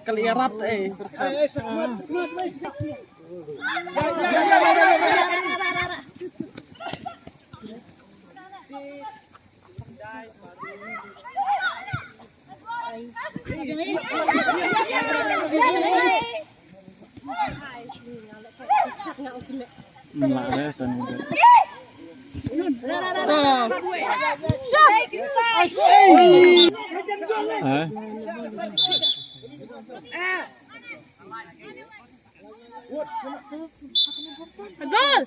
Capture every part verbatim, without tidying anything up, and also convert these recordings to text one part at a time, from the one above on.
Kali arap eh. Gol!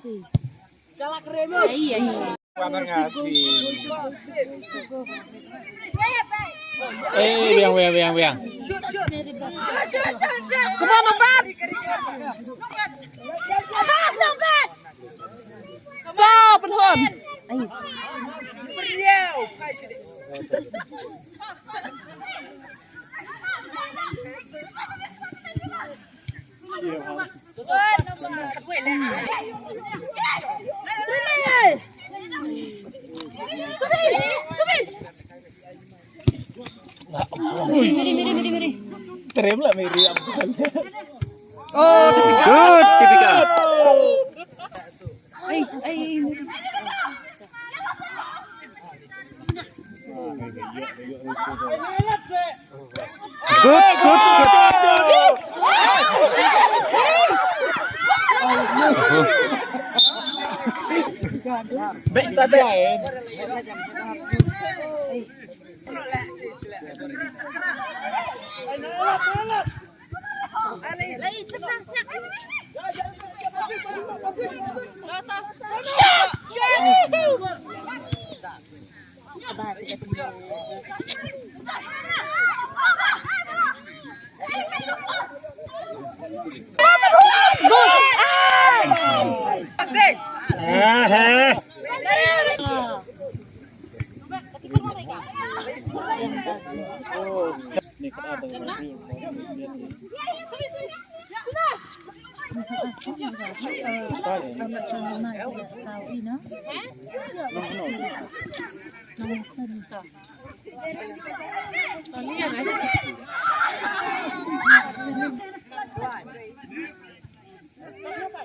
Eh, biang, biang, biang, biang. Come on, Umbat! Pass, Umbat! Stop, Pynhun! Terem lah Mary Abdul. Oh, good, Tipika. Good, good, good. Back, start back.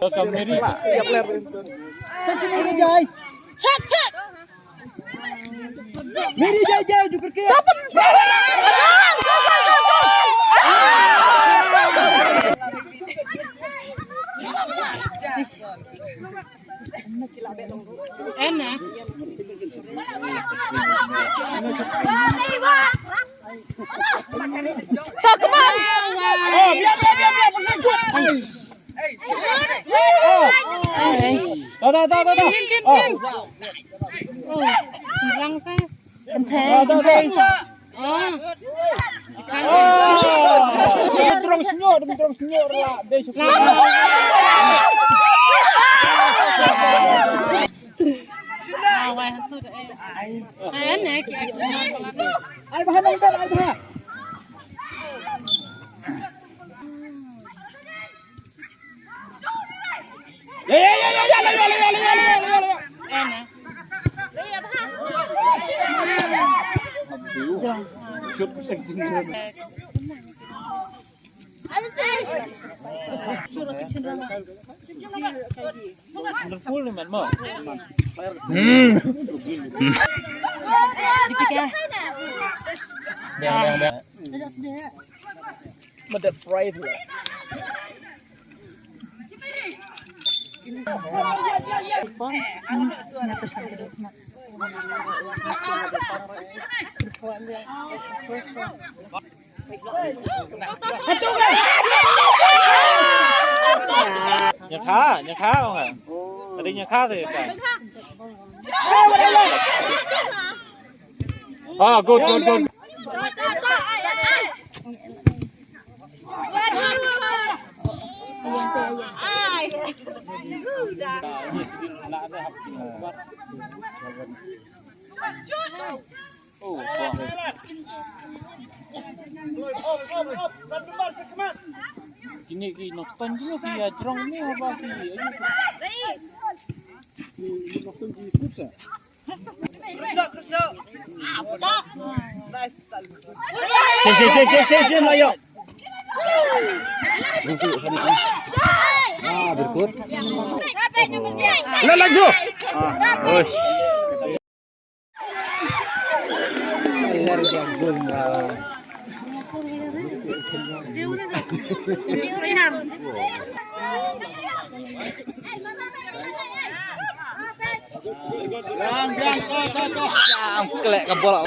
Welcome, Mary. Check, check. Mary, jai, jai, juker ke. Anna. Talk about. Oh, biar, biar, biar, biar, biar. Oh. Dah, dah, dah, dah, dah. Oh. Oh, seberang saya. Dah, dah, dah. Oh. Oh. Dia terang senyum, dia terang senyum lah. Dia suka. Ai, bahan nang ber, ai, bahan. Ya, ya, ya. Hmm. Biang, biang, biang. Mada fry tu. Nya kha, nya kha ong. Tadi nya kha tu kan. Ah, good, good, good. Kine ki nokton ki ïa jrong ne haba ki. Chin, chin, chin, chin, chin, ayo. Nunggu sana, ah. Ah, berikut. Lah, laju. Ah, terus. Jam klek ka bola.